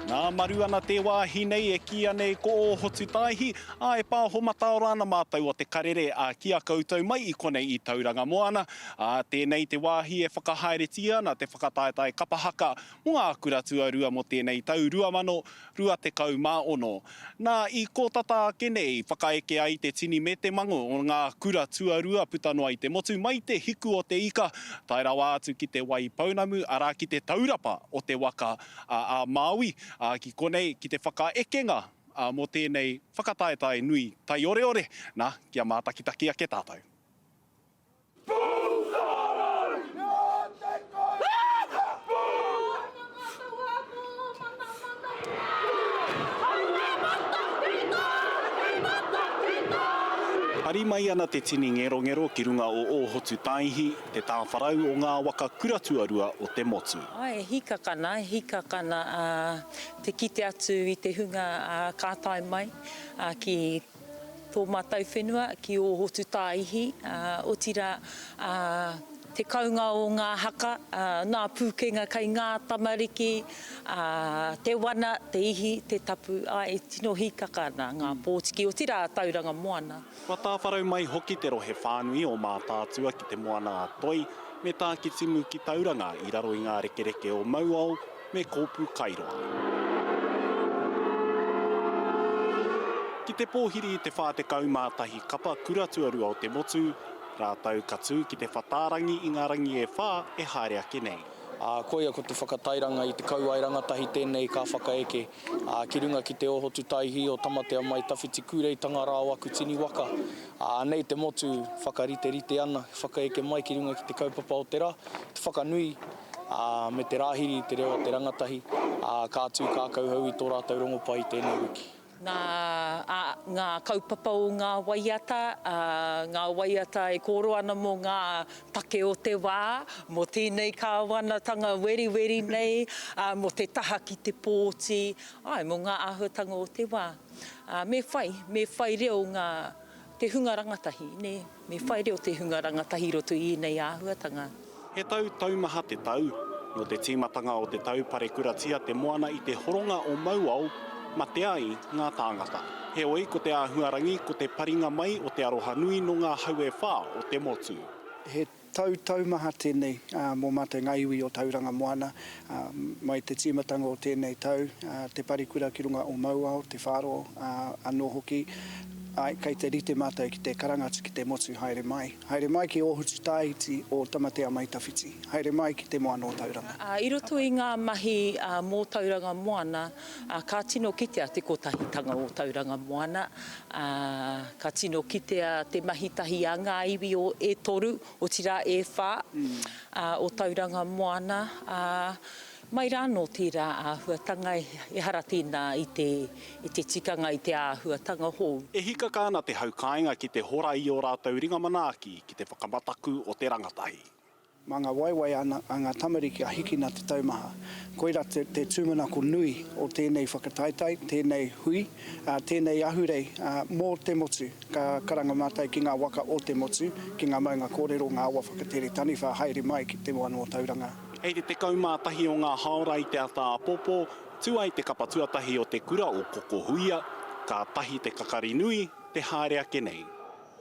Nā, maru ana tē wāhi nei e kīia nei ko Ōhotutaihi, ā, e pāho mataora ana mātou o Te Karere, ā, ki a koutou mai i konei i Tauranga Moana, ā, tēnei te wāhi e whakahaeretia ana te whakataetae kapa haka mō ngā kura tuarua mō tēnei tau 2026. Nā, i kō tata ake nei, whakaeke ai te tini me te mango o ngā kura tuarua puta noa i te motu mai te hiku o te ika, tae rawa atu ki te Wai Pounamu, arā ki te taurapa o te waka a Māui, ā, ki konei, ki te whakaekenga mō tēnei whakataetae nui taioreore, nā, kia mātakitaki ake tātou. Pari mai ana te tini ngerongero ki runga o Ōhotutaihi, te tāwharau o ngā waka kura tuarua o te motu. Āe, e hīkaka ana, e hīkaka ana te kite atu i te hunga ka tae mai ki tō mātou whenua ki Ōhotutāihi, otirā, te kounga o ngā haka, ngā pūkenga kei ngā tamariki, te wana, te ihi, te tapu, āe, e tino hīkaka ana ngā pōtiki, otirā a Tauranga Moana. Kua tāwharau mai hoki te rohe whānui o Mātaatua ki Te Moana-a-Toi me Tākitimu ki Tauranga i raro i ngā rekereke o Mauao me Kōpū Kairoa. Ki te pōhiri i te 41 kapa kura tuarua o te motu, rātou ka tū ki te whatārangi i ngā rangi e whā e haere ake nei. Ā, koia ko te whakatairanga i te kauae rangatahi tēnei ka whakaeke, ā, ki runga ki te oho tutaihī o Tamatea mai tawhiti kūreitanga rā o aku tini waka. Ā, anei te motu whakariterite ana, whakaeke mai ki runga ki te kaupapa o te rā, te whakanui, ā, me te rāhiri i te reo o te rangatahi, ā, ka tū kā kauhau i tō rātou rongopai i tēnei wiki. Ngā, ā, ngā kaupapa o ngā waiata, ā, ngā waiata e kōrero ana mō ngā take o te wā, mō tēnei kāwanatanga weriweri nei, ā, mō te taha ki te pōti, āe, mō ngā āhuatanga o te wā. Ā, me whai, me whai reo ngā, te hunga rangatahi, nē, me whai reo te hunga rangatahi i roto i ēnei āhuatanga. He tau taumaha te tau. Nō te tīmatanga o te tau parekuratia te moana i te horonga o Mauao, mate ai ngā tāngata. Heoi, ko te āhuarangi, ko te paringa mai o te aroha nui nō ngā hau e whā o te motu. He tau taumaha tēnei mō mātou ngā iwi o Tauranga Moana. Mai te tīmatanga o tēnei tau, te parekura ki runga o Mauao, te whāro anō hoki, āe, kei te rite mātou ki te karanga atu ki te motu haere mai. Haere mai ki Ōhututāiti o Tamatea Mai Tawhiti. Haere mai ki te moana o Tauranga. I roto i ngā mahi mō Tauranga Moana, ka tino kitea te kotahitanga o Tauranga Moana, ka tino kitea te mahi tahi a ngā iwi o e toru, otirā e whā, o Tauranga Moana, ā, mai rā anō tērā āhuatanga, ehara tēnā i te, i te tikanga, i te āhuatanga hou. E hikaka ana te hau kāinga ki te hora i ō rātou ringa manaaki ki te whakamataku o te rangatahi. Mā ngā waewae a ngā tamariki a hikina te taumaha. Koirā te tūmanako nui o tēnei whakataetae, tēnei hui, tēnei ahurei mō te motu. Ka karanga mātou ki ngā waka o te motu, ki ngā maunga kōrero, ngā awa whakatere taniwha haere mai ki te moana o Tauranga. Hei te 11 o ngā haora i te ata āpōpō, tū ai te kapa tuatahi o te kura o Kokohuia, kātahi te kakari nui te haere ake nei.